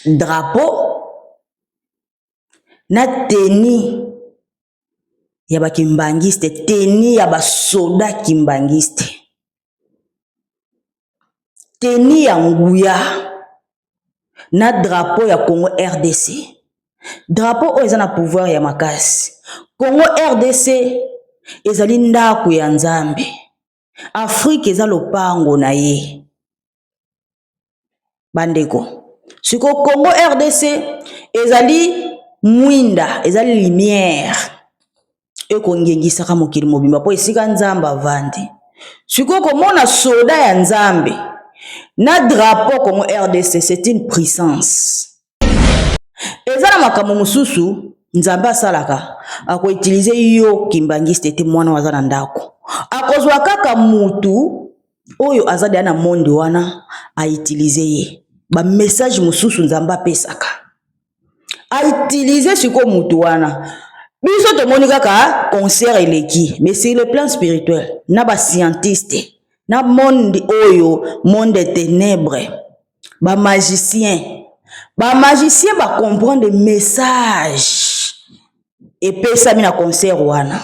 Drapeau na tenue ya ba kimbanguiste, tenue ya ba soda kimbanguiste, tenue ya nguya na drapeau ya Congo RDC. Drapeau oyo eza na pouvoir ya makasi. Congo RDC ezali ndako ya Nzambe. Afrique eza lopango na ye. Bandeko, siko Congo RDC ezali mwinda, ezali lumière ekongengisaka mokili mobimba mpo esika Nzambe avandi. Sikoyo komona soda ya Nzambe na drapeau Congo RDC, c'est une puissance. Eza na makambo mosusu Nzambe asalaka, akoutilize yo kimbangiste te, mwana oyo aza na ndako akozwa kaka mutu oyo aza deya na monde wana, autilize ye. Bamessage mosusu Nzambe apesaka, autilize sikoyo mutu wana. Biso tomoni kaka concert eleki, mais sur le plan spirituel na bascientiste na monde oyo, monde ténèbre, bamagicien bamagicien bacomprendre message epesami na concert wana.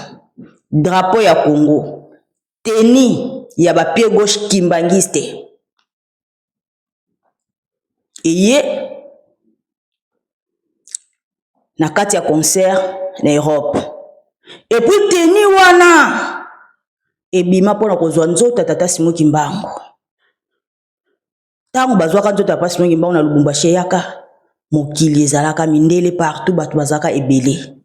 Drapeau ya Congo, tenue ya bapied gauche kimbangiste eye na kati ya concert na Europe, et puis tenue wana ebima mpona kozwa nzoto ya tata Simon Kimbangu. Ntango bazwaka nzoto ya papa Simon Kimbangu na Lubumbashi, eyaka mokili ezalaka mindele partout, bato bazalaka ebele.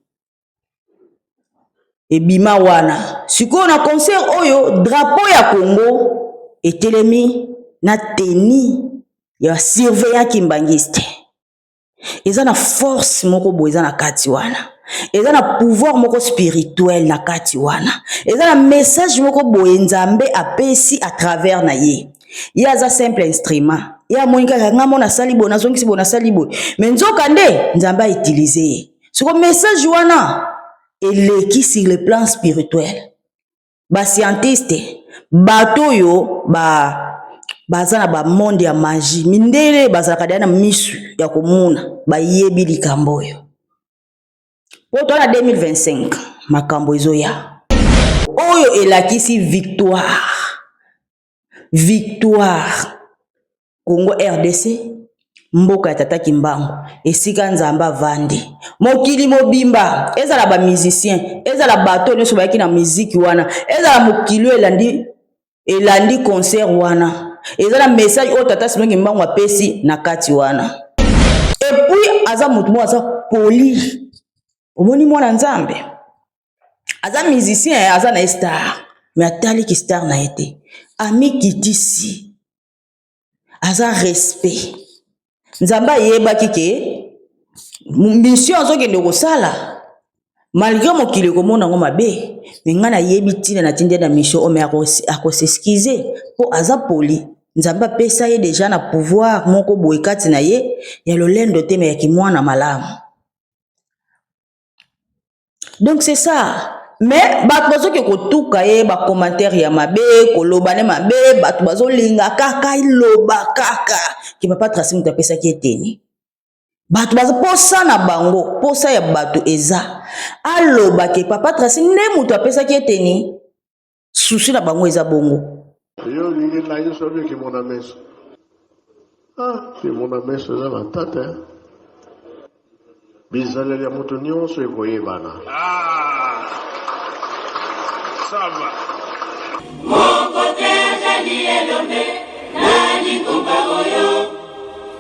Ebima wana sikoyo na concert oyo, drapeau ya Congo etelemi na tenue ya surveillant kimbangiste. Eza na force moko boye eza na kati wana, eza na pouvoir moko spirituel na kati wana, eza na message moko boye Nzambe apesi à travers na ye. Ye aza simple instrument. Ye amoni kaka nga mo nasali boye, nazongisi boye, nasali boye, mais nzoka nde Nzambe autilize ye. Siko message wana eleki sur le plan spirituel. Bascientiste, bato oyo baza na bamonde ya magie, mindele bazalaka deya na misu ya komona, bayebi likambo oyo. Po to na 2025 makambo ezoya oyo elakisi victoire, victoire Congo RDC, mboka ya tata Kimbangu, esika Nzambe avandi. Mokili mobimba, ezala bamusicien, ezala bato nyonso bayaki na miziki wana, ezala mokili oyo elandi, elandi concert wana, eza na message oyo tata Simon Kimbangu apesi na kati wana. Et puis aza motu moko aza poli. Omoni mwana Nzambe aza musicien, aza na ye star, mais ataliki star na ye te, amikitisi, aza respect. Nzambe ayebaki ke mission azokende kosala, malgré mokili ekomona yango mabe, mais ngai nayebi ntina natindi ye na mission oyo. Mais akos'excuser mpo aza poli. Nzambe apesa ye deja na pouvoir moko boye kati na ye ya lolendo te, mais ya kimwana malamu. Donc c'est ça. Mais bato bazoki kotuka ye, bacommentaire ya mabe, koloba ne mabe. Bato bazolinga kaka iloba kaka ke papa Tracy moto apesaki eteni. Bato baza posa na bango, posa ya bato eza aloba ke papa Tracy nde moto apesaki eteni. Susi na bango eza bongo. Yo olingi ngai soki kimona meso, ah, kimona meso eza matata. Bizaleli ya moto nyonso ekoyebana. Ah, ça va. Moko te azali elombe na lingomba oyo,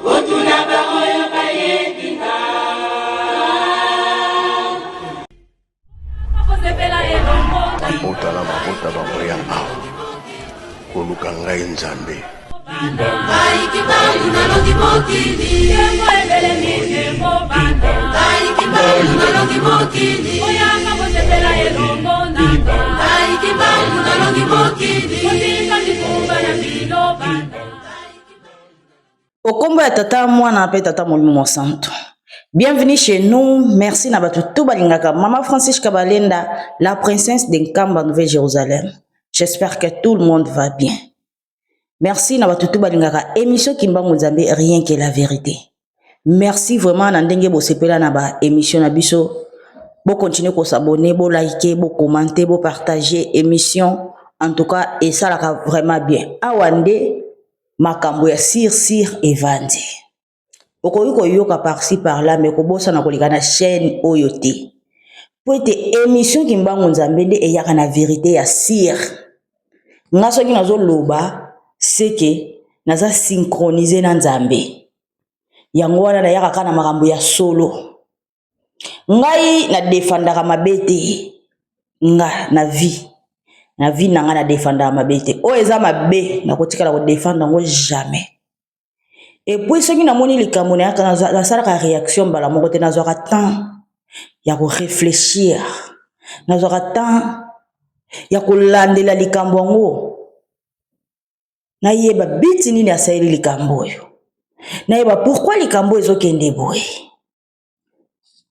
otuna baoyo bayebi nga. Mabota na mabota bakoya awa koluka ngai Nzambe. Ngai Kimbangu nalongi mokili, ngai Kimbangu nalongi mokili, ngai Kimbangu nalongi mokili. Okombo ya Tata, Mwana mpe Tata Molimo Mosantu. Bienvenue chez nous. Merci na bato tout balingaka Mama Francis Kabalenda, la princesse de Nkamba, Nouvelle Jérusalem. J'espère que tout le monde va bien. Merci na bato tout balingaka émission Kimbangu Nzambe, rien que la vérité. Merci vraiment na ndenge bosepela na ba émission na biso. Bo continuer ko s'abonner, bo liker, bo commenter, bo partager émission. En tout cas, esalaka vraiment bien. Awa nde makambo ya sir sir evandi. Okoki koyoka par-ci par-là, mais kobosana koleka na chaîne oyo te. Po ete émission Kimbangu Nzambe nde eyaka na vérité ya sir. Nga soki nazoloba, c'est que naza synchronisé na Nzambe. Yango wana nayaka kaka na makambo ya solo. Ngai na defandaka mabe te. Nga na vie. Na vie na nga na defandaka mabe te. Oyo eza mabe, nakotikala ko defendre yango jamais. Et puis soki namoni likambo nayaka nasalaka réaction mbala moko te, nazwaka temps ya ko réfléchir. Nazwaka temps ya kolandela likambo yango. Nayeba biti nini asaleli likambo oyo. Nayeba pourquoi likambo ezokende boye.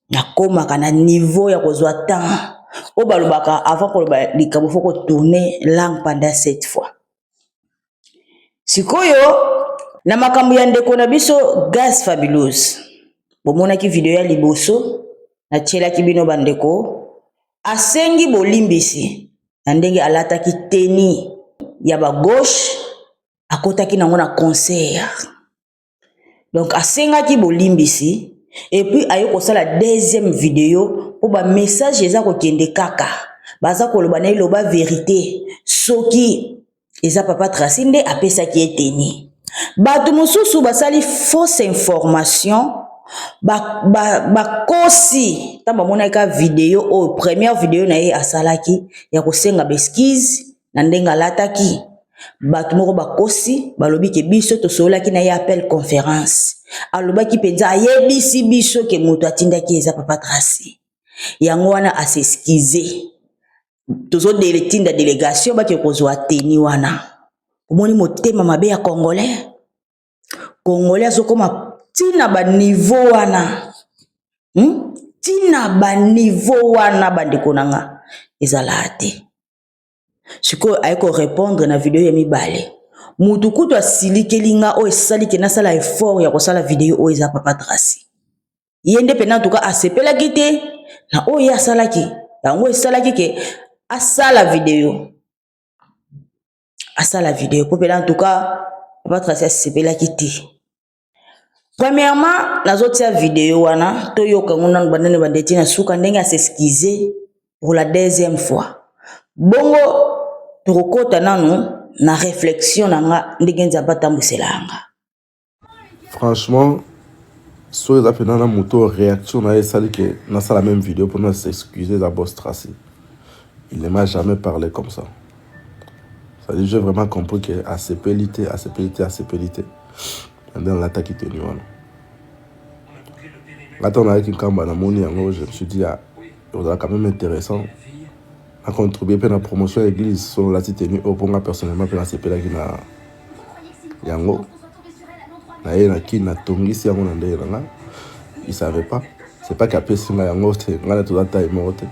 Nakomaka na niveau ya kozwa temps. Oyo balobaka avant koloba likambo faut kotourner langue pendant 7 fois. Sikoyo na makambo ya ndeko na biso Gaz Fabulouse, bomonaki video ya liboso natielaki bino bandeko, asengi bolimbisi na ndenge alataki tenue ya ba gauche, akotaki nango na concert. Donc asengaki bolimbisi et puis aye kosala deuxième vidéo po ba message eza kokende kaka baza koloba na ye loba vérité soki eza papa Tracy nde apesaki ye tenue. Bato mosusu basali fausse information, bakosi ntango bamonaki ka video oyo première video na ye asalaki ya kosenga ba excuse na ndenge alataki. Bato moko bakosi balobi ke biso tosololaki na ye appel conférence, alobaki mpenza ayebisi biso ke moto atindaki eza papa Tracy, yango wana as'excuse. Tozotinda délégation bake kozwa tenue wana. Omoni motema mabe ya Congolais. Congolais azokoma ntina ba niveau wana, Ntina ba niveau wana, bandeko na nga, ezalaka te. Sikoyo aye korépondre na video ya mibale. Mutu kutu asilikeli nga oyo esali ke nasala effort ya kosala video oyo eza papa Tracy. Ye nde mpenza ntuka asepelaki te na oyo ye asalaki, yango esalaki ke asala video, asala video po mpenza ntuka papa Tracy asepelaki te. Premièrement, nazotia video wana toyoka ngo nanu bandene bandeti na suka ndenge as'excuse pour la deuxième fois. Bongo tokokota nanu na réflexion na nga ndenge Nzambe atambwisela nga. Franchement, soki eza mpenza na moto réaction na ye esali ke nasala même vidéo mpona s'excuser, eza boss Tracy. Il ne m'a jamais parlé comme ça. C'est-à-dire, j'ai vraiment compris que asepeli te, asepeli te, asepeli te nde nalataki tenue wana. Nga ntango nayaki Nkamba, namoni yango, je me suis dit, ah, ozala quand même intéressant na contribuer mpe na promotion ya église so nalati tenue oyo. Mpo nga personnellement mpe nasepelaki na yango. Naye na kini, natongisi yango na ndenge na nga. Il savait pas. C'est pas qu'apesi nga yango te, ngai na toza taille moko te.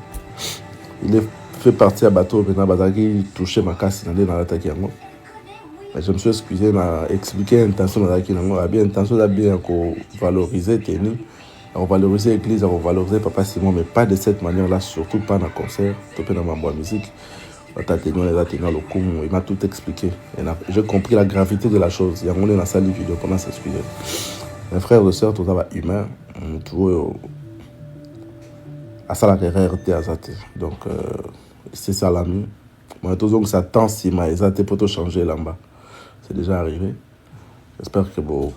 Il est fait partie ya bato oyo mpenza bazalaki touché makasi na nde nalataki yango. Mais je me suis excusé, na expliqué intention nazalaki nango. Abi intention eza bien ya kovaloriser tenue, ya kovaloriser église, ya kovaloriser papa Simon, mais pas de cette manière là, surtout pas na concert to mpe na mambo ya musique. Ata tenue wana eza tenue ya lokumu. Il m'a tout expliqué et j'ai compris la gravité de la chose. Yango nde nasali video mpona s'excuser. Mes frères et sœurs, toza bahumain, motu oyo asalaka erreur te aza te. Donc c'est ça l'ami moya tozongisa temps nsima eza te mpo tochange elamba. C'est déjà arrivé. J'espère que bo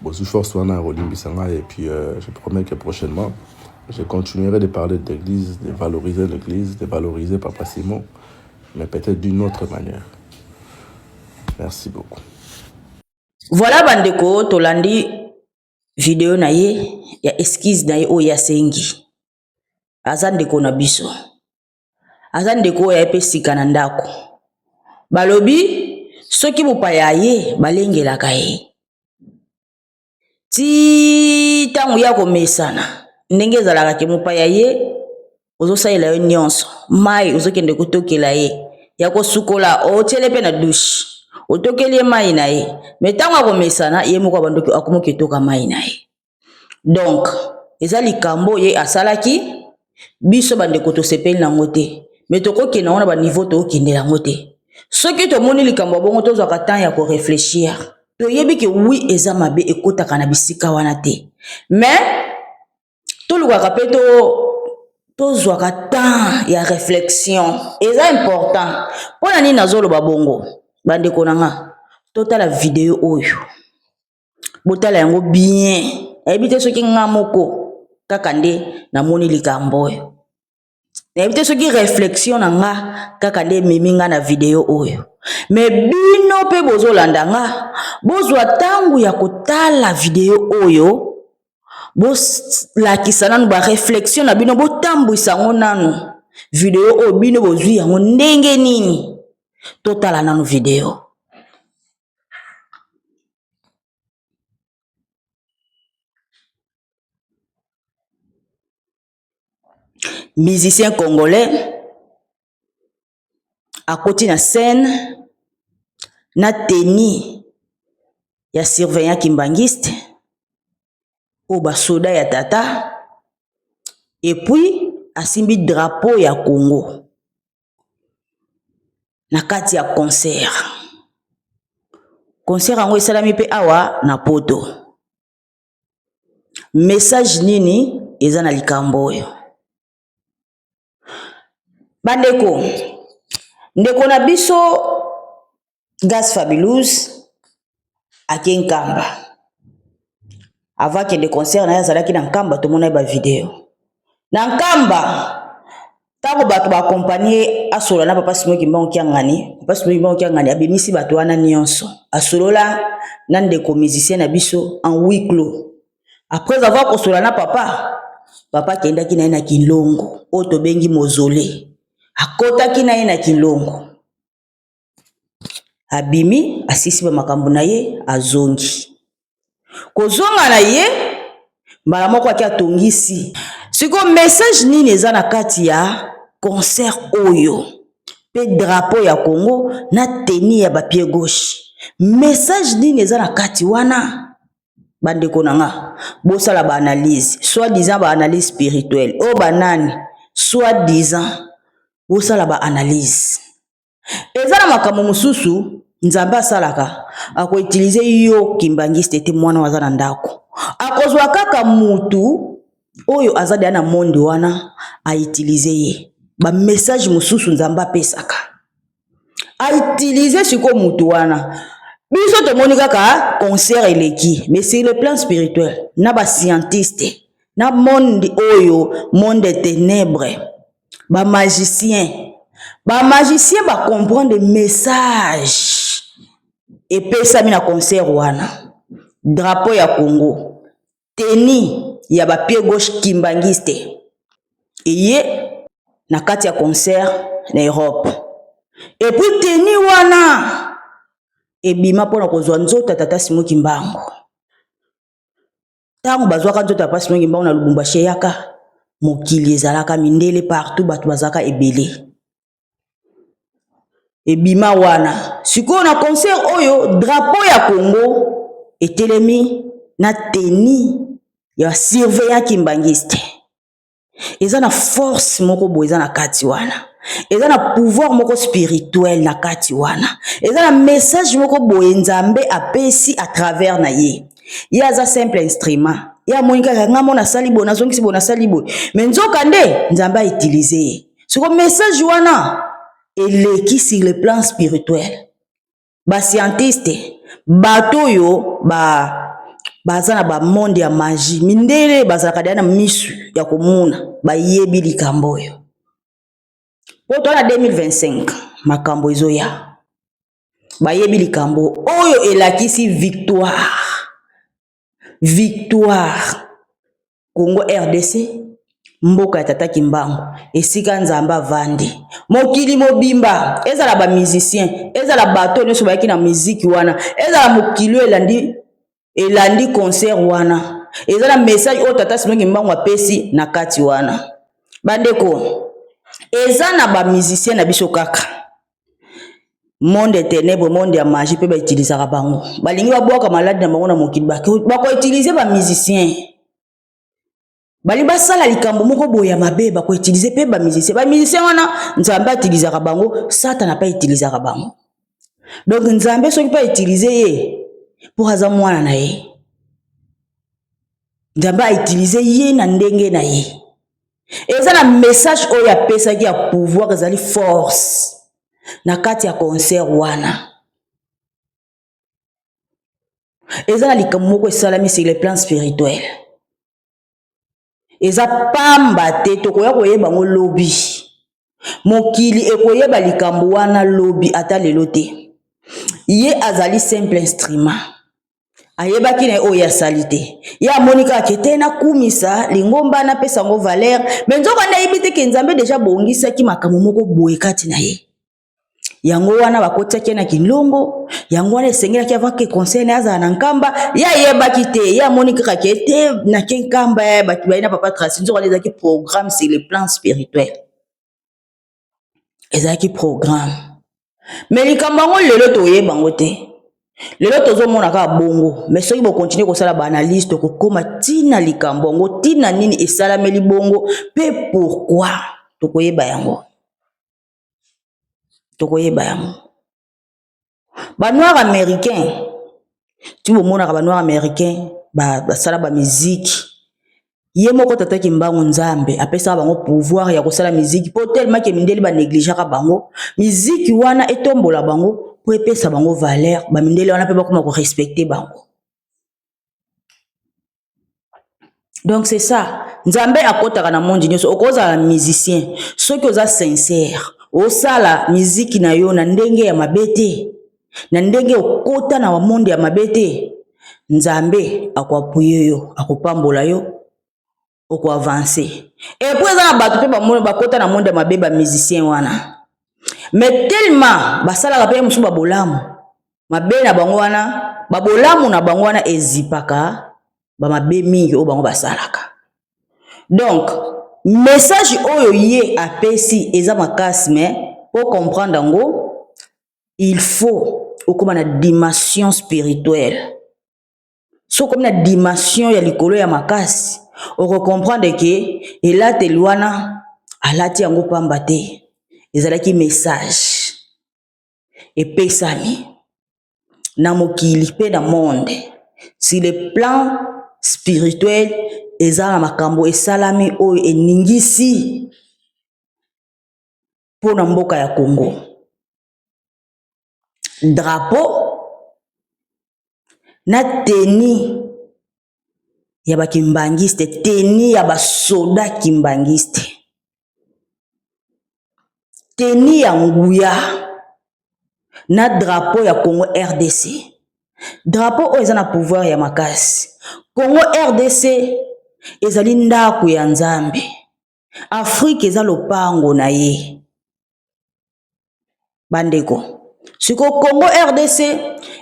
bozwi force wana ya kolimbisa ngai. Et puis je promets que prochainement je continuerai de parler d'église, de valoriser l'église, de valoriser papa Simon, mais peut-être d'une autre manière. Merci beaucoup. Voilà bandeko, tolandi video na ye ya excuse na ye oyo asengi. Aza ndeko na biso, aza ndeko oyo aye mpe sika na ndako. Balobi soki mopaya ye balengelaka ye ti ntango ya komesana. Ndenge ezalaka ke mopaya ye ozosalela yo nyonso, mai ozokende kotokela ye ya kosukola, otiele mpe na douche. Otokeli ye mai na ye, me ntango akomesana ye moko abandoki akomoki etoka mai na ye. Donc eza likambo ye asalaki, biso bandeko tosepeli na yango te, me tokokende yango na baniveau tokokendela yango te. Soki tomoni likambo ya bongo, tozwaka temps ya koreflechir. Toyebi ke wi eza mabe, ekotaka na bisika wana te, mais tolukaka mpe to tozwaka temps ya réflexion, eza important. Mpo na nini nazoloba bongo bandeko na nga? Totala video oyo, botala yango bien. Nayebi te soki nga moko kaka nde namoni likambo oyo, nayebi te soki réflexion na nga kaka nde ememi nga na video oyo, me bino mpe bozolanda nga, bozwa ntango ya kotala video oyo, bolakisa nanu ba réflexion na bino, botambwisa yango nanu video oyo, bino bozwi yango ndenge nini? Totala nanu video. Musicien congolais akoti na scène na tenue ya surveillant kimbanguiste oyo basoda ya tata, et puis asimbi drapeau ya Congo na kati ya concert. Concert yango esalami mpe awa na Poto. Message nini eza na likambo oyo? Bandeko, ndeko na biso Gaz Fabulous ake Nkamba. Avant akende concert na ye, azalaki na Nkamba, tomona ye ba video na Nkamba. Ntango bato baakompagne asola na papa Simon Kimbangu Kiangani, papa Simon Kimbangu Kiangani abimisi bato wana nyonso, asolola na ndeko musicien na biso en huis clos. Après avoir kosola na papa, papa akendaki na ye na Kinlongo oyo tobengi mausolée. Akotaki na ye na Kinlongo, abimi, asisi ba makambo na ye, azongi. Kozonga na ye, mbala moko ake atongisi. Sikoyo message nini eza na kati ya concert oyo mpe drapeau ya Congo na tenue ya bapied gauche? Message nini eza na kati wana? Bandeko na nga, bosala baanalyse, soit disant baanalyse spirituelle oyo banani, soit disant bosala baanalyse. Eza na makambo mosusu Nzambe asalaka, akoutilize yo kimbangiste te. Mwana oyo aza na ndako akozwa kaka mutu oyo aza deya na monde wana, autilize ye. Bamessage mosusu Nzambe apesaka, autilize sikoyo mutu wana. Biso tomoni kaka concert eleki, mais sur le plan spirituel na bascientiste na monde oyo, monde ténèbre, bamagicien, bamagicien bacomprendre message epesami na concert wana: drapeau ya Congo, tenue ya bapied gauche kimbangiste eye na kati ya concert na Europe, et puis tenue wana ebima mpona kozwa nzoto ya tata Simon Kimbangu. Ntango bazwaka nzoto ya papa Simon Kimbangu na Lubumbashi, eyaka mokili ezalaka mindele partout, bato bazalaka ebele. Ebima wana sikoyo na concert oyo, drapeau ya Congo etelemi na tenue ya surveillant kimbangiste. Eza na force moko boye eza na kati wana, eza na pouvoir moko spirituel na kati wana, eza na message moko boye Nzambe apesi à travers na ye. Ye aza simple instrument, ye amoni kaka nga mo nasali boye, nazongisi boye, nasali boye, me nzoka nde Nzambe autilize ye. Siko message wana eleki sur le plan spirituel. Bascientiste, bato oyo baza na bamonde ya magie, mindele bazalaka deya na misu ya komona, bayebi likambo oyo. Po to na 2025 makambo ezoya, bayebi likambo oyo elakisi victoire, victoire Congo RDC, mboka ya tata Kimbangu, esika Nzambe avandi. Mokili mobimba, ezala ba musicien, ezala bato nyonso bayaki na miziki wana, ezala mokili oyo elandi elandi concert wana, eza na message oyo tata Simon Kimbangu apesi na kati wana. Bandeko, eza na ba musicien na biso kaka. Monde ya tenebre, monde ya magie pe ba utilisaka bango. Balingi babwaka maladi na bango na mokili, bako utiliser ba musiciens. Balingi basala likambo moko boye ya mabe, bako utiliser pe ba musiciens. Ba musiciens wana Nzambe utilisaka bango, Satana pe utilisaka bango. Donc Nzambe soki pe utiliser ye pour aza mwana na ye. Nzambe a utiliser ye na ndenge na ye. Eza na message oyo apesaki ya pouvoir ezali force na kati ya concert wana. Eza na likambo moko esalami sur le plan spirituel. Eza pamba te, tokoya koyeba yango lobi. Mokili ekoyeba likambo wana lobi, ata lelo te. Ye azali simple instrument. Ayebaki na ye oyo asali te. Ye amoni kaka ke te nakumisa lingomba, napesa yango valeur, mais nzoka nde ayebi te ke Nzambe deja abongisaki makambo moko boye kati na ye. Yango wana bakotiaki ye na kinlongo, yango wana esengelaki avant ke conseil na ye azala na Nkamba. Ye ayebaki te, ye amoni kaka ke te nake Nkamba, bato baye na papa Tracy. Nzoka nde ezalaki programme sur le plan spirituel, ezalaki programme. Mais likambo yango lelo toyeba yango te, lelo tozomona kaka bongo. Mais soki bokontinue kosala ba analyse, tokokoma ntina likambo yango, ntina nini esalameli bongo pe pourquoi, tokoyeba yango, tokoyeba yango. Ba noir américain, ti bomonaka ba noir américain basala ba musique, ye moko tata Kimbangu Nzambe apesaka bango pouvoir ya kosala musique, po tellement ke mindele ba négligeaka bango, musique wana etombola bango po epesa bango valeur, ba mindele wana pe bakoma ko respecter bango. Donc c'est ça, Nzambe akotaka na monde nyonso. Okozala musicien soki oza sincère, osala musique na yo na ndenge ya mabe te, na ndenge okota na monde ya mabe te, Nzambe akoapuye yo, akopambola yo, okoavancer. Et puis eza na bato pe bamona bakota na monde ya mabe, ba musicien wana, mais tellement basalaka pe mosusu babolamu mabe na bango wana, babolamu na bango wana ezipaka ba mabe mingi oyo bango basalaka. Donc message oyo ye apesi eza makasi, mais po comprendre yango il faut okoma na dimension spirituelle. Soki okomi na dimension ya likolo ya makasi, oko comprendre ke elateli wana alati yango pamba te, ezalaki message epesami na mokili pe na monde. Sur le plan spirituel eza na makambo esalami oyo eningisi mpo na mboka ya Congo. Drapeau na tenue ya ba kimbangiste, tenue ya ba soda kimbangiste, tenue ya nguya na drapeau ya Congo RDC. Drapeau oyo eza na pouvoir ya makasi. Congo RDC ezali ndako ya Nzambe. Afrique eza lopango na ye. Bandeko, siko Congo RDC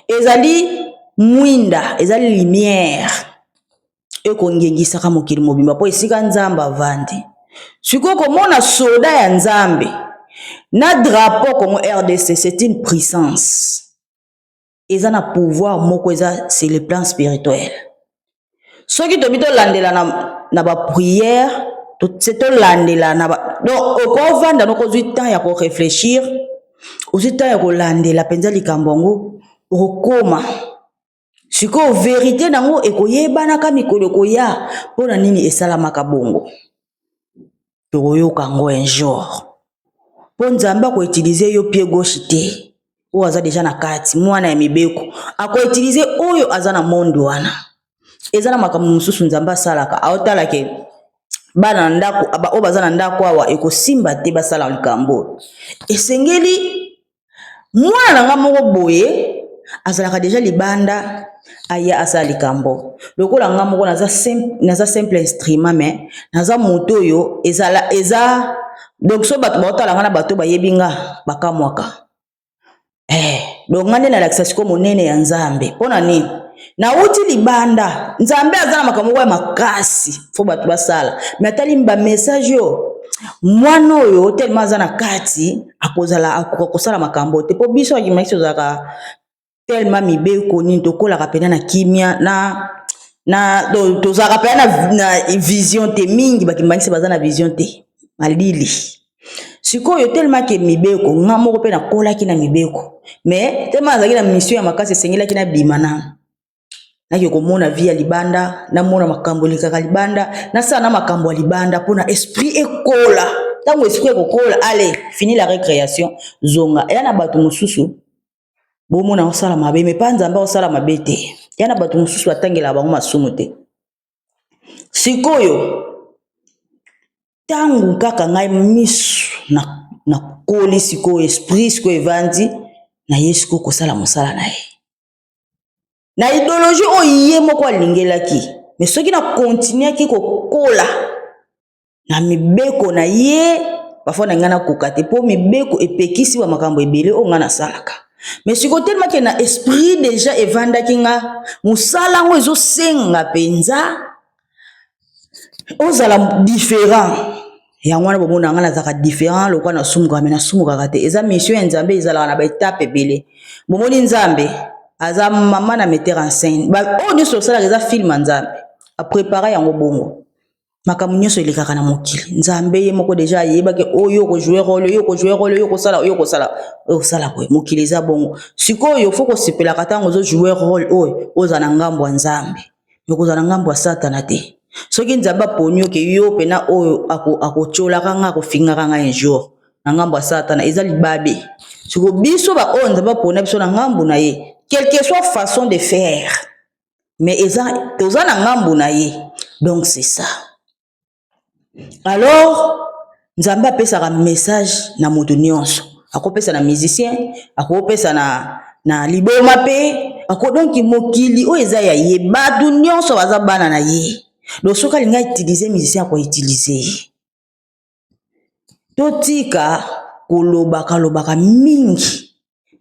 ezali mwinda, ezali lumière ekongengisaka mokili mobimba po esika Nzambe avandi. Siko komona soda ya Nzambe na drapeau Congo RDC, c'est une puissance. Eza na pouvoir moko, eza sur le plan spirituel. Soki tobi tolandela na ba prière, se tolandela na ba, donc okovanda noko ozwi temps ya ko réfléchir, ozwi temps ya kolandela mpenza likambo yango, okokoma sikoyo vérité nango ekoyebanaka mikolo ekoya. Mpona nini esalamaka bongo, tokoyoka yango un jour. Mpo Nzambe akoutilize yo pied gauche te, oyo aza deja na kati, mwana ya mibeko akoutilize oyo aza na monde wana. Eza na makambo mosusu Nzambe asalaka, aotala ke bana na ndako, oyo baza na ndako awa ekosimba te basala likambo. Esengeli mwana na nga moko boye azalaka deja libanda aya asala likambo. Lokola nga moko naza simple instrument, mais naza moto oyo ezala, eza donc so bato baotala nga na bato bayebi nga bakamwaka. Donc nga nde nalakisa sikoyo monene ya Nzambe. Mpona nini? Nauti libanda, Nzambe aza na makambo moko ya makasi fo bato basala, mais atali ba message oyo. mwana oyo tellement aza na kati akozala akoka kosala makambo te mpo biso akimaki tozalaka tellement mibeko nini tokolaka mpena na kimia na na tozalaka mpena na, na vision te. Mingi bakimbangisi baza na vision te, malili. Sikoyo tellement ke mibeko, nga moko mpe nakolaki na mibeko, mais tellement azalaki na mission ya makasi, esengelaki nabima nano, nake komona vie ya libanda, namona makambo elekaka libanda, nasala na makambo ya libanda mpona esprit ekola. Ntango esprit ekokola, allez, fini la récréation, zonga. Eya na bato mosusu bomona osala mabe, mais mpa Nzambe osala mabe te. Ya na bato mosusu batangelaka bango masumu te. Sikoyo ntango kaka ngai misu nakoli, sikoyo esprit sikoyo evandi na ye, sikoyo kosala mosala na ye na idéologie oyo ye moko alingelaki. Mais soki nakontinuaki kokola na mibeko na ye, parfois na ngai nakoka te, mpo mibeko epekisi ba makambo ebele oyo ngai nasalaka. Mais sikoyo tellement ke na esprit déjà evandaki nga, mosala yango ezosenga mpenza ozala différent. Yango wana bomona nga nazalaka différent, lokola nasumukaka, mais nasumukaka te. Eza mission ya Nzambe, ezalaka na baétape ebele. Bomoni, Nzambe aza mama na metteur en scène. Oyo nyonso osalaka eza film ya Nzambe, aprépara yango bongo. Makambo nyonso elekaka na mokili, Nzambe ye moko déjà ayebaki oyo okojouer rôle, oyo okojouer rôle, oyo okosala, oyo okosala, oyo okosala boye. Mokili eza bongo. Sikoyo faut kosepelaka ntango ozojouer rôle oyo, ozala na ngambo ya Nzambe, mais kozala na ngambo ya Satana te. Soki Nzambe aponi oke yo mpena oyo akotiolaka nga, akofingaka nga un jour na ngambo ya Satana, eza libabe. Siko biso baoyo Nzambe apona biso na ngambo na ye, quelle que soit façon de faire, mais eza toza na ngambo na ye. Donc c'est ça. Alors Nzambe apesaka message na moto nyonso, akopesa na musicien, akopesa na liboma mpe ako. Donc mokili oyo eza ya ye, bato nyonso baza bana na ye. Donc soki alingi autiliser musicien, akoutiliser ye. Totika kolobaka lobaka mingi,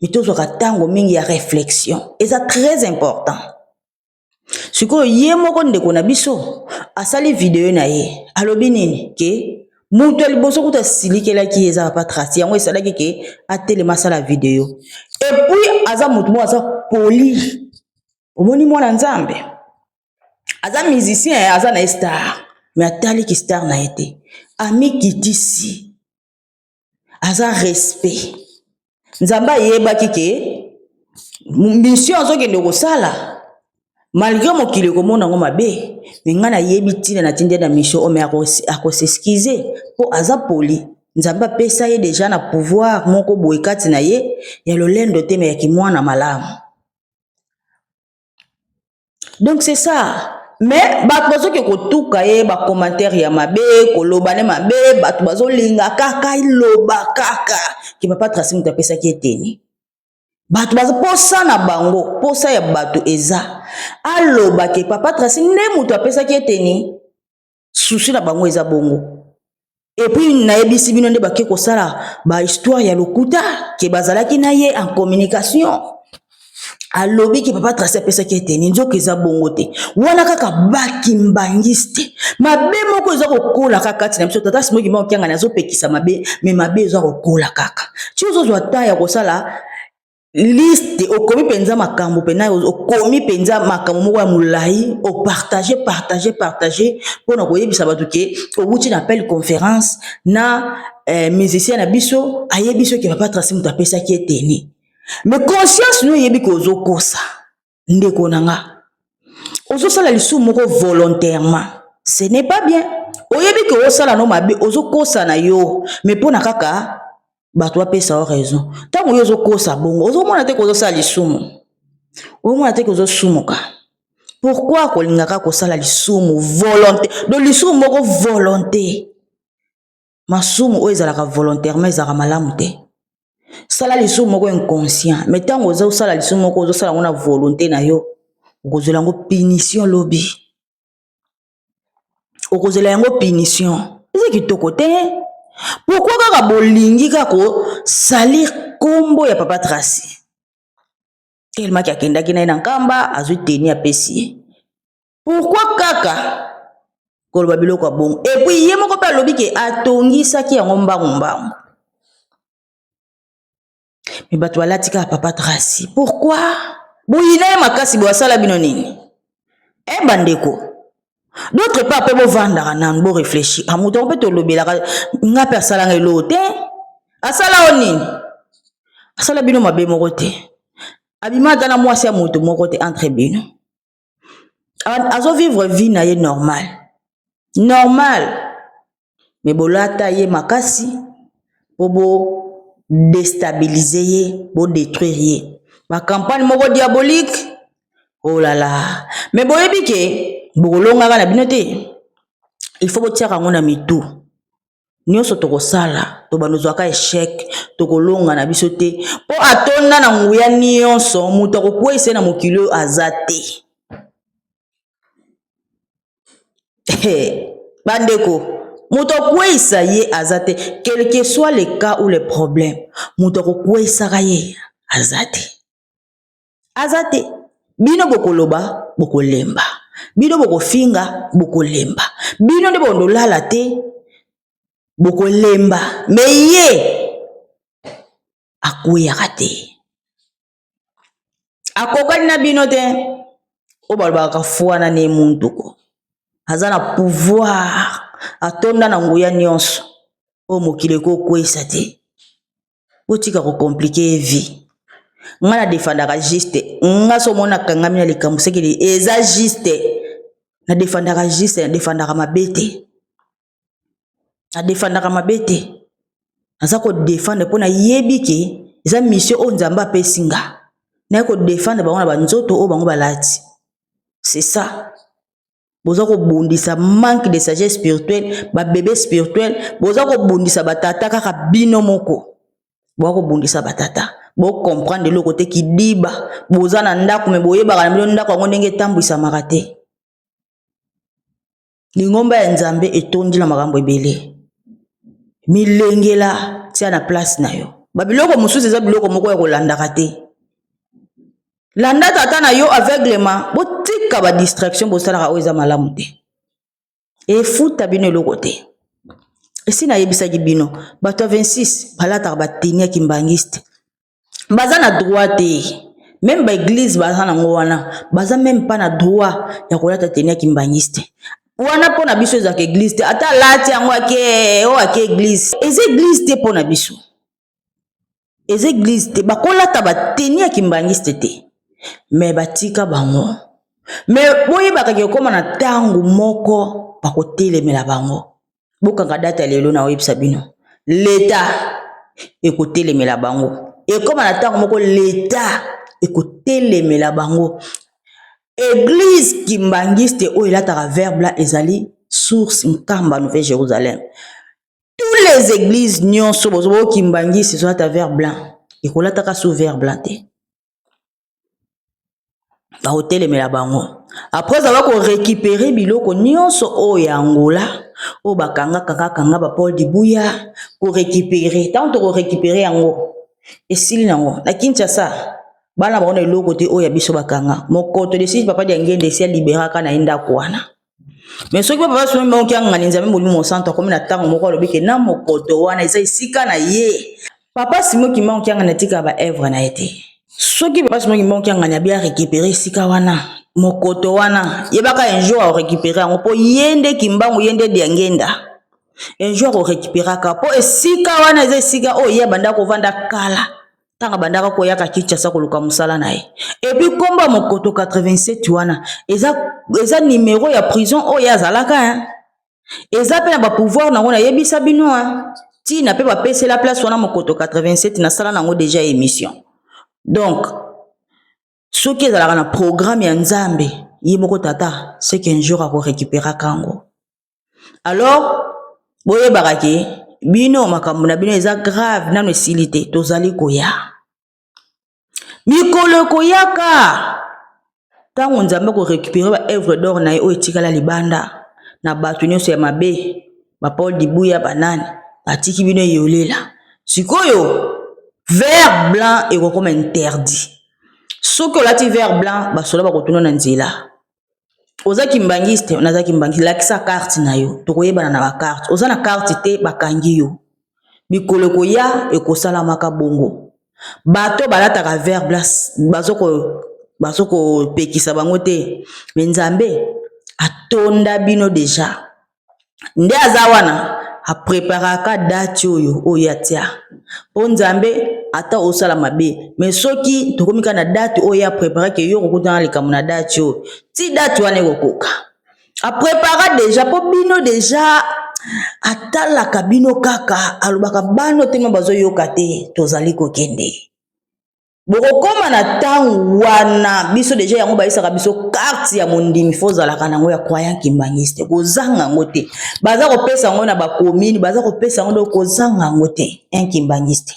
mais tozwaka ntango mingi ya réflexion, eza très important. Sikoyo ye moko ndeko na biso asali video na ye, alobi nini? Ke moto ya liboso kuta asilikelaki ye eza Papa Tracy. Yango esalaki ke atelema asala video. Et puis aza motu moko aza poli. Omoni, mwana Nzambe, aza musicien, aza na ye star, mais ataliki star na ye te, amikitisi, aza respect. Nzambe ayebaki ke mission azokende kosala, malgré mokili ekomona yango mabe, mais ngai nayebi ntina natindi ye na mission oyo. Mais akos'excuser mpo aza poli. Nzambe apesa ye déjà na pouvoir moko boye kati na ye, ya lolendo te, mais ya kimwana malamu. Donc c'est ça. Mais bato bazoki kotuka ye, bacommentaire ya mabe, koloba ne mabe. Bato bazolinga kaka iloba kaka ke Papa Tracy moto apesaki eteni. Bato baza posa na bango, posa ya bato eza aloba ke Papa Tracy nde moto apesaki eteni. Souci na bango eza bongo. Et puis nayebisi bino nde bake kosala bahistoire ya lokuta ke bazalaki na ye en communication, alobi ke Papa Tracy apesaki eteni, nzoka eza bongo te. Wana kaka bakimbangisi te, mabe moko eza kokola kaka kati na biso. Tata Simon Kimbangu Kiangani azopekisa mabe, mais mabe eza kokola kaka. Ti ozozwa temps ya kosala liste, okomi mpenza makambo mpena, okomi mpenza makambo moko ya molai, opartage, partage, partage mpona koyebisa bato ke owuti na appel conférence na musicien na biso, ayebi soki Papa Tracy moto apesaki eteni. Mais conscience no eyebi ke ozokosa ndeko na nga, ozosala lisumu moko volontairement, ce n'est pas bien. Oyebi ke osala no mabe, ozokosa na yo, mais mpona kaka bato bapesa yo raison. Ntango yo ozokosa bongo, ozomona te kozosala lisumu, ozomona te kozosumuka. Pourquoi kolingaka kosala lisumu volonté? Donc lisumu moko volonté, masumu oyo ezalaka volontairement ezalaka malamu te. Sala lisumu moko inconscient, mais ntango ozosala lisumu moko, ozosala yango na volonté na yo, okozwela yango punition lobi, okozela yango punition. Eza kitoko te. Pourquoi kaka bolingi kaka kosalir nkombo ya Papa Tracy, telemaki akendaki na ye na Nkamba, azwi teni, apesi ye? Pourquoi kaka? Koloba biloko ya bongo. Et puis ye moko pe alobi ke atongisaki yango mbangu mbangu. Mais bato balati kaka papa Tracy. Pourquoi? Boyina ye makasi boye asala bino nini? Eh bandeko. D'autre part pe bovandaka nanu bo réfléchir. Ah moto yango pe tolobelaka nga pe asala nga eloko te. Asala yo nini? Asala bino mabe moko te. Abima ata na mwasi ya moto moko te entre bino. Azo vivre vie na ye normal. Normal. Mais bolata ye makasi po bo destabiliser ye, bo detruire ye. Ba campagne moko diabolique. Oh là là. Mais boyebi ke bokolongaka na bino te. Il faut botiaka yango na mitu. Nionso tokosala tobanda ozwaka echec tokolonga na biso te po atonda na nguya nionso moto akokweyisa ye na mokili oyo aza te. Bandeko moto akweyisa ye aza te quel que soit le cas ou le problème moto akokweyisaka ye aza te. Aza te. Bino bokoloba bokolemba, bino bokofinga bokolemba, bino nde bokondolala te bokolemba, me ye akweyaka te. Akokani na bino te. Oyo balobaka kafuana ne muntuko aza na pouvoir, atonda na nguya nyonso oyo mokili ekokweyisa te. Botika ko compliquer ye vie. Nga na defendaka juste. Nga so omoni nakangami na likambo seke eza juste. Na defendaka juste, na defendaka mabe te. Na defendaka mabe te. Naza ko defendre mpo nayebi ke eza mission oyo Nzambe apesi nga. Naye ko defendre bango na ba nzoto oyo bango balati. C'est ça. Boza kobundisa manque de sagesse spirituelle, ba bebe spirituel, boza kobundisa ba tata kaka bino moko. Boza kobundisa ba tata. Bo comprendre eloko te kidiba. Boza na ndako mais boyebaka na bino ndako yango ndenge etambwisamaka te. Lingomba ya Nzambe etondi na makambo ebele. Milengela tia na place na yo. Ba biloko mosusu eza biloko moko ya kolandaka te. Landa tata na yo aveuglement. Botika ba distraction bosalaka oyo eza malamu te. Efuta bino eloko te. Esi nayebisaki bino bato ya 26 balataka ba tenue ya kimbangiste. Baza na droit te. Meme ba eglise baza nango wana, baza meme pas na droit ya kolata tenue ya kimbangiste. Wana mpo na biso ezalaka eglise te. Ata alati yango ake oyo ake eglise. Eza eglise te mpo na biso. Eza eglise te. Bakolata ba tenue ya kimbangiste te. Mais batika bango. Mais boyebaka ke ekoma na tango moko bakotelemela bango. Bokanga date ya lelo na oyebisa bino. L'Etat ekotelemela bango. Ekoma na tango moko l'Etat ekotelemela bango. Eglise kimbangiste oyo elataka vert blanc ezali source Nkamba Nouvelle Jérusalem. Tous les églises nyonso bozo bo kimbangiste ezolata vert blanc. Ekolataka sous vert blanc te. Bakotelemela bango. Après avoir ko récupérer biloko nyonso oyo ya Angola, oyo bakanga kanga kanga ba Paul Dibuya, ko récupérer. Tant to ko récupérer yango, esili nango. Na Kinshasa, bana bango na eloko te oyo ya biso bakanga. Mokoto de si papa Diangende esi aliberaka na ye ndako wana. Mais soki papa soki bango kiangani Nzambe Molimo Mosantu akomi na tango moko alobi ke na mokoto wana eza esika na ye. Papa Simon Kimbangu Kiangani atika ba œuvre na ye te. Soki papa Simon Kimbangu Kiangani abi a récupérer esika wana, mokoto wana, yebaka un jour a récupérer yango po ye nde Kimbangu, ye nde Diangenda. Un jour ako récupéraka po esika wana eza esika oyo ye abanda kovanda kala. Ntango abandaka koyaka Kinshasa koluka mosala na ye. Et puis kombo ya mokoto 87 wana eza, eza numero ya prison oyo ye azalaka hein. Eza pe na ba pouvoir nango nayebisa bino hein. Tina pe bapesela place wana mokoto 87 nasala nango deja émission. Donc soki ezalaka na programme ya Nzambe ye moko tata c'est qu'un jour ako récupéraka yango. Alors boyebaka ke bino makambo na bino eza grave nano esili te, tozali koya. Mikolo ekoyaka ntango Nzambe ako récupérer ba œuvre d'or na ye oyo etikala libanda na bato nyonso ya mabe, ba Paul Dibuya banani batiki bino eyolela. Sikoyo vert blanc ekokoma interdit. Soki olati vert blanc, basoda bakotuna na nzela. Oza kimbangiste, naza kimbangiste, lakisa carte na yo, tokoyebana na ba carte. Oza na carte te, bakangi yo. Mikolo ekoya ekosalamaka bongo. Bato balataka vert blanc bazo kopekisa bango te, mais Nzambe atonda bino deja. Nde aza wana apreparaka date oyo oyo atia mpo Nzambe ata osala mabe mais soki tokomi kaka na date oyo ye aprepare ke yo okokutana likambo na date oyo ti date wana ekokoka aprepara deja mpo bino deja atalaka bino kaka alobaka bano te ma bazoyoka te tozali kokende bokokoma na ntango wana biso deja yango bayisaka biso karte ya mondimi fo ozalaka na yango ya croyant kimbangiste kozanga yango te baza kopesa yango na bakomine baza kopesa yango do kozanga yango te un kimbangiste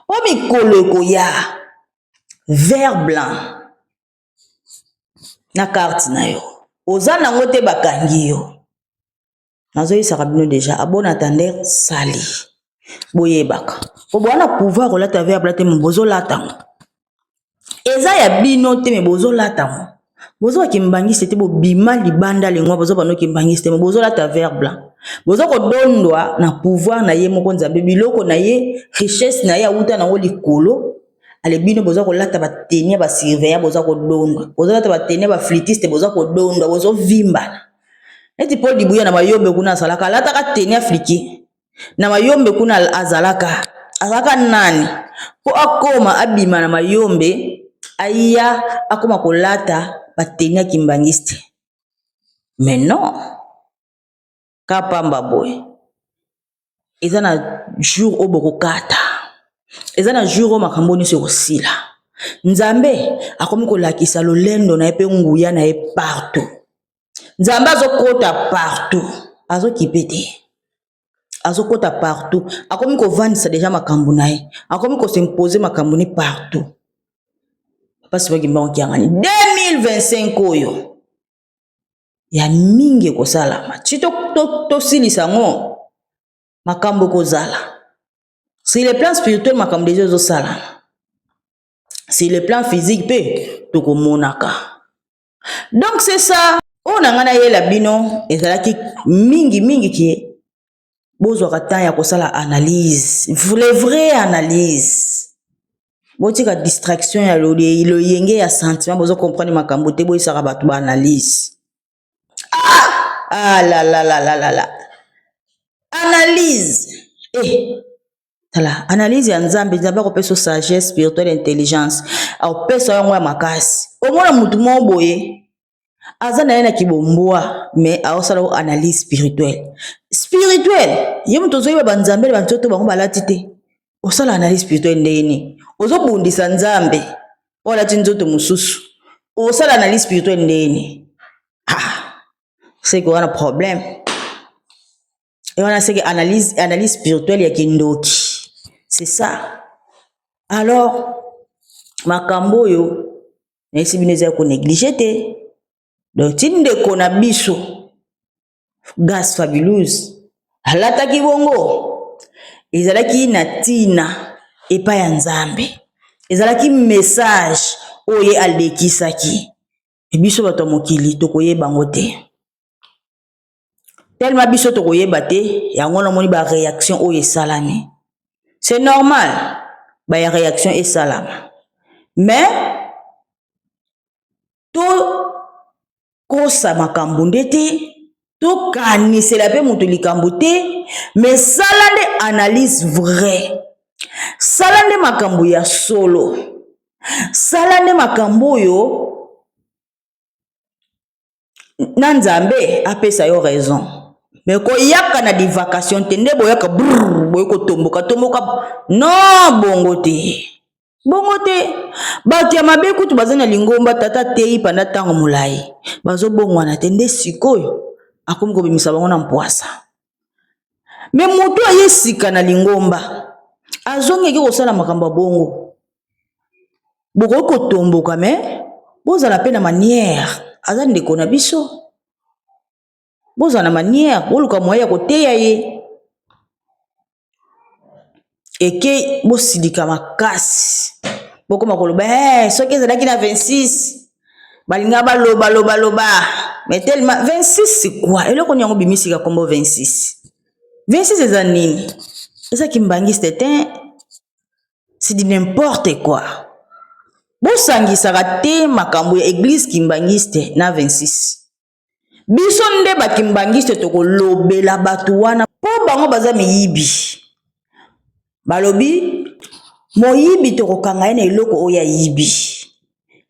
mpo mikolo ekoya vert blanc na karte na yo oza nango te bakangi yo Nazoyebisaka bino deja à bon attendeur salut. Boyebaka. Po boza na pouvoir kolata verbe te mais bozolata yango. Eza ya bino te mais bozolata yango. Boza ba kimbangiste te bobima libanda lingwa boza bano kimbangiste te mais bozolata vert blanc. Boza kodondwa na pouvoir na ye moko Nzambe biloko na ye richesse na ye awuta nango likolo. Ale bino boza kolata ba tenue ya ba surveillant boza kodondwa. Bozolata ba tenue ya ba flûtiste boza kodondwa bozovimbana. Neti Paul Dibuya na Mayombe kuna azalaka alataka tenue africain na Mayombe kuna azalaka azalaka nani mpo akoma abima na Mayombe aya akoma kolata ba tenue ya kimbangiste mais non ka pamba boye eza na jour oyo bokokata eza na jour oyo makambo nyonso ekosila nzambe akomi kolakisa lolendo na ye mpe nguya na ye partout nzambe azokota partout azokipe te azokota partout akomi kovandisa deja makambo na ye akomi kosimpose makambo ne partout papa Simon Kimbangu Kiangani 2025 oyo ya mingi ekosalama ti tosilisa to, to yango makambo ekozala sur le plan spirituel makambo deja ezosalama sur le plan physique mpe tokomonaka donc c'est ça oyo na ngai nayela bino ezalaki mingi mingi ke bozwaka temps ya kosala analyse le vrai analyse botika distraction ya loyenge ya sentiment bozo comprendre makambo te boyisaka bato ba analyse ah ah la la la la la la analyse eh tala analyse ya nzambe nzambe akopesa sagesse spirituelle intelligence akopesa yango ya makasi omona motu moko boye aza na ye na kibombwa mais aosala o analyse spirituelle spirituelle ye moto ozoyeba banzambe na banzoto bango balati te osala analyse spirituelle ndenge nini ozobundisa nzambe oyo alati nzoto mosusu osala analyse spirituelle ndenge nini ah seke wana problème e wana seke analyse, analyse spirituelle ya kindoki c'est ça alors makambo oyo nayesi bino eza ya konéglige te donc ti ndeko na biso gas fabulouse alataki bongo ezalaki na ntina epai ya nzambe ezalaki message oyo ye alekisaki biso bato ya mokili tokoyeba yango te tellement biso tokoyeba te yango namoni ba réaction oyo esalami c'est normal ba réaction esalama mais tokosa makambo nde te tokanisela mpe moto likambo te mais sala nde analyse vrai sala nde makambo ya solo sala nde makambo oyo na nzambe apesa yo raison me koyaka na divacation te nde boyaka brr boye kotomboka tomboka non bongo te bongo te bato ya mabe kutu baza na lingomba tata ateyi panda ntango molai bazobongwana te nde sikoyo akomi kobimisa bango na mpwasa me moto aye sika na lingomba azongi eke kosala makambo ya bongo bokoki kotomboka me bozala mpe na manière aza ndeko na biso bozala na manière boluka moyen ya koteya ye eke bosilika makasi bokoma koloba hey, soki ezalaki na 26 balinga baloba loba loba. Mais tellement 26 c'est quoi? Eloko nini yango bimisika kombo 26? 26 eza nini? Eza kimbangiste te. C'est du n'importe quoi. Bosangisaka te makambo ya église kimbangiste na 26. Biso nde ba kimbangiste tokolobela bato wana po bango baza miyibi. Balobi moyibi tokokanga ye na eloko oyo ayibi.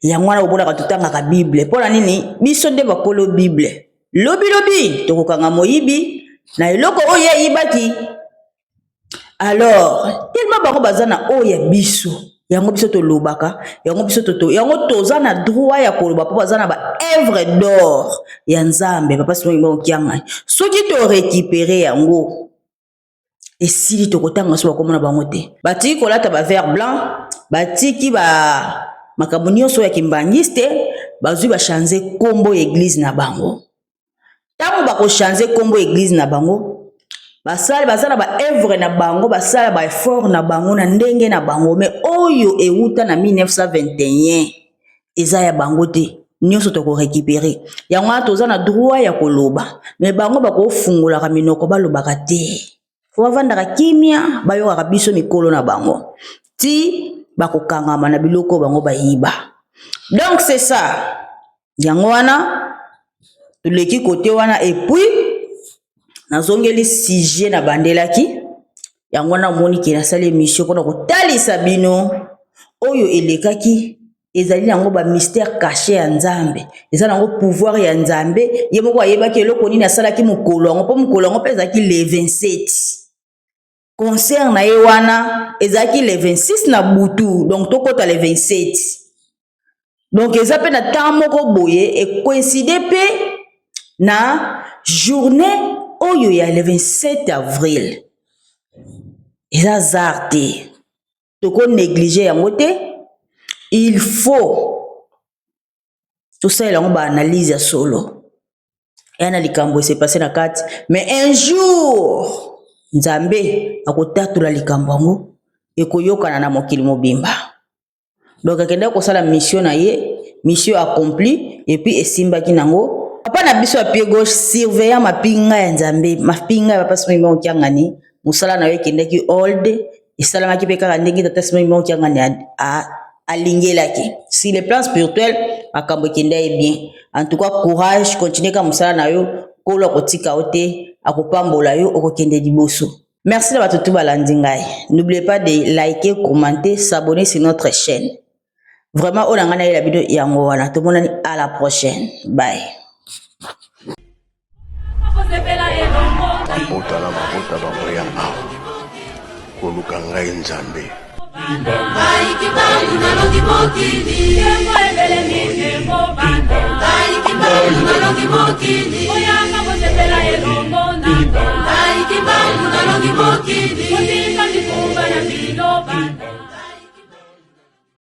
Yango wana bomonaka totangaka Bible. Mpo na nini? Biso nde bakolo Bible. Lobi lobi tokokanga moyibi na eloko oyo ye ayibaki. Alors, tellement bango baza na oyo ya biso, yango biso tolobaka, yango biso toto, yango toza na droit ya koloba mpo baza na ba œuvre d'or ya Nzambe. Papa Simon Kimbangu Kiangani, soki to récupérer yango esili, tokotanga so bakomona bango te. Batiki kolata ba vert blanc, batiki ba makambo nyonso ya kimbangiste, bazwi ba changer kombo ya église na bango. Ntango bakochange kombo église na bango, basali baza na ba œuvre na bango, basala ba effort na bango na ndenge na bango, mais oyo ewuta na 1921 eza ya bango te. Nyonso tokorécupérer yango wana, toza na droit ya koloba, mais bango bakofungolaka minoko, balobaka te. Fo bavandaka kimia, bayokaka biso mikolo na bango ti bakokangama na biloko bango bayiba. Donc c'est ça, yango wana toleki kote wana. Et puis nazongeli sujet na bandelaki yango wana. Omoni ke nasali émission mpona kotalisa bino oyo elekaki. Ezali yango bamystère caché ya Nzambe, eza nango pouvoir ya Nzambe. Ye moko ayebaki eloko nini asalaki mokolo yango, mpo mokolo yango mpe ezalaki le 27. Concert na ye wana ezalaki le 26 na butu, donc tokɔta le 27. Donc eza mpe na temps moko boye ekoincide mpe na journée oyo ya le 27 avril. Eza hasard te, tokonéglige yango te. Il faut tosalela yango baanalyse ya solo. Eya na likambo ese passe na kati, mais un jour Nzambe akotatola likambo yango, ekoyokana na mokili mobimba. Donc akendaki kosala mission na ye, mission accomplie, et puis esimbaki nango. Papa na biso ya pied gauche, surveillant mapinga ya Nzambe, mapinga ya Papa Simon Kimbangu Kiangani, mosala na yo ekendaki hold, esalamaki mpe kaka ndenge Tata Simon Kimbangu Kiangani alingelaki. Sur le plan spirituel, makambo ekenda ye bien. En tout cas, courage, continue ka mosala na yo. Nkolo akotika yo te, akopambola yo, okokende liboso. Merci na bato tu balandi ngai. N'oubliez pas de liker, commenter, s'abonner sur notre chaîne. Vraiment, oyo na ngai nayela bino yango wana. Tomonani à la prochaine, bye. Mabota na mabota bakoya awa koluka ngai Nzambe. Ngai Kimbangu nalongi mokili. Ngai Kimbangu nalongi mokili. Ngai Kimbangu nalongi mokili.